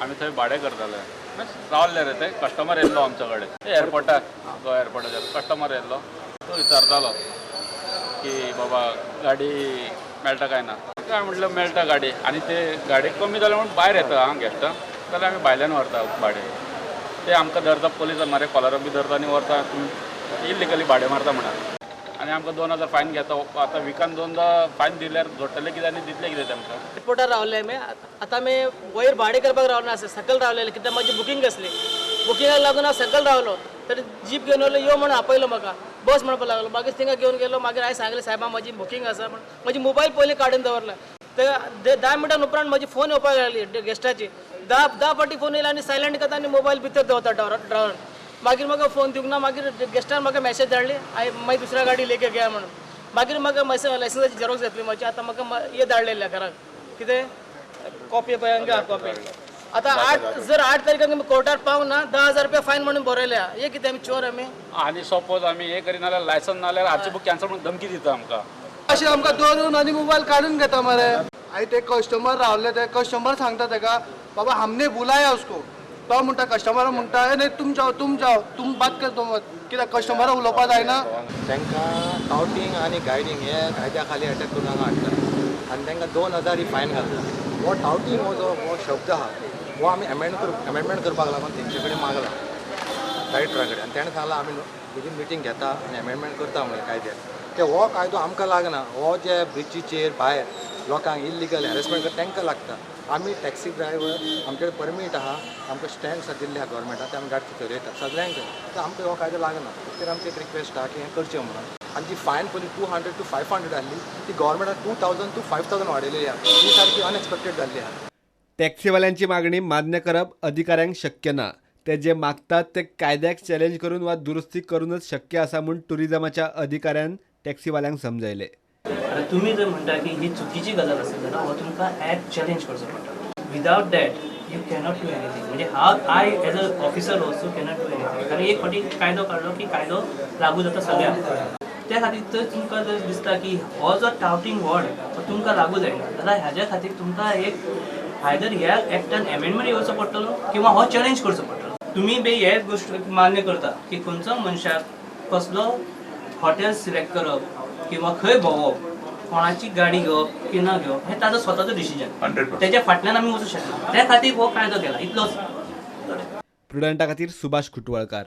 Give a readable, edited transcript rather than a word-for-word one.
आमी थंय भाडें करताले. रावले रे, ते कस्टमर येयल्लो आमच्या कडेन एअरपोर्टार, गोवा एअरपोर्टाचेर कस्टमर येयल्लो. तो विचारतालो की बाबा गाडी मेळटा काय ना. काय म्हटलं, मेळटा गाडी. आनी ते गाडी कमी जाले म्हणून भायर येता हां गेस्टां, जाल्यार आमी भायल्यान व्हरता भाडें. ते आमकां धरता पोलीस, मरे कॉलर बी धरता आनी व्हरता, तुमी इल्लिगली भाडें मारता म्हणा. आनी आमकां 2000 फायन घेता. आतां विकान दोनदा फायन दिल्यार जोडटले कितें आनी दितले कितें तेमकां? एअरपोर्टार रावले आमी. आतां आमी वयर भाडें करपाक रावना आसा, सकयल रावलेले, कित्याक म्हाजी बुकींग आसली. बुकिंगाक लागून हांव सकयल रावलो. तरी जीप घेवन येयलो, यो म्हणून आपयलो म्हाका, बस म्हणपाक लागलो. मागीर थिंगा घेवन गेलो. मागीर हांवें सांगलें, सायबा, म्हाजी बुकींग आसा म्हण. म्हजी मोबायल पयलीं काडून दवरला. ते 10 मिनटां उपरांत म्हजी फोन येवपाक लागली गेस्टाची. 10 10 फावटी फोन येयला आनी सायलंट करता आनी मोबायल भितर दवरता ड्रायव्हर. मागीर म्हाका फोन दिवंक ना. मागीर गेस्टान म्हाका मॅसेज धाडली, हांवें मागीर दुसऱ्या गाडी लेके गया म्हणून. मागीर म्हाका लायसन्साची झेरोक्स घेतली म्हाजी. आतां म्हाका हे धाडलेले घराक कितें कॉपी, पळय हांगा कॉपी. आतां 8 जर 8 तारखेक आमी कोर्टार पावना ना, 10,000 रुपया फायन म्हणून बरयल्या. हे कितें, आमी चोर आमी? आनी सपोज आमी हे करिना जाल्यार, लायसन ना जाल्यार आरसी बूक कॅन्सल म्हणून धमकी दिता आमकां. अशें आमकां दवरून आनी मोबायल काडून घेता मरे. आनी ते कस्टमर रावले, ते कस्टमर सांगता तेका, बाबा हमने बुलाया उसको. तो म्हणटा, कस्टमर म्हणटा, "ए, नाही, तुम जाओ, तुम जाओ, तुम बात कर तुम." कित्याक कस्टमराक उलोवपा जायना? तांकां टावटींग आनी गायडींग हे कायद्या खाली अटॅक करून हांगा हाडटा आनी तांकां 2000 ही फायन घालता. हो टावटींग हो जो हो शब्द आहा, हो आमी एमेंडमेंट करपाक लागून तेंचे कडेन मागला, डायरेक्टरा कडेन. आनी तेणें सांगलां, आमी बेगीन मिटींग घेता आनी एमेंडमेंट करता म्हणलें कायद्याक. ते हो कायदो आमकां लागना. हो जे ब्रिजीचेर भायर लोकांक इल्लिगल हॅरेसमेंट करता तांकां लागता. आमी टॅक्सी ड्रायव्हर, आमचे कडेन परमीट आहा, आमकां स्टँड्स दिल्ले आहा गोवोरमेंटान, ते आमी गाडी चलयता सगळ्यांक. तर आमकां हो कायदो लागना. तर आमची एक रिक्वेस्ट आहा की हें करचें म्हणून. आनी जी फायन पयलीं 200 टू 500 आहली, ती गोवोरमेंटान 2000 टू 5000 वाडयलेली आहा. ही सारकी अनएक्सपेक्टेड जाल्ली आहा. टॅक्सीवाल्यांची मागणी मान्य करप अधिकाऱ्यांक शक्य ना. ते जे मागतात ते कायद्याक चॅलेंज करून वा दुरुस्ती करूनच शक्य आसा म्हूण टुरिझमाच्या अधिकाऱ्यान टॅक्सीवाल्यांक समजायले. आतां तुमी जर म्हणटा की ही चुकीची गजाल आसा, जाल्यार हो तुमकां ॲक्ट चॅलेंज करचो पडटा. Without that you cannot do anything. म्हणजे हांव, I as a officer also cannot do anything, कारण एक फावटी कायदो काडलो की कायदो लागू जाता सगळ्यांक. त्या खातीर जर तुमकां जर दिसता की हो जो टावटींग वर्ड हो तुमकां लागू जायना, जाल्यार ह्याच्या खातीर तुमकां एक आयदर ह्या एक्टान एमेंडमेंट येवचो पडटलो किंवा हो चॅलेंज करचो पडटलो. तुमी बी हे गोश्ट मान्य करता की खंयचो मनशाक कसलो हॉटेल सिलेक्ट करप किंवा खंय भोंवप, कोणाची गाडी घेवप की ना घेवप, हे ताजो स्वताचो डिसिजन. तेच्या फाटल्यान आमी वचूं शकना. त्या खातीर हो कायदो केला, इतलोच. प्रुडंटा खातीर सुभाष खुटवळकार.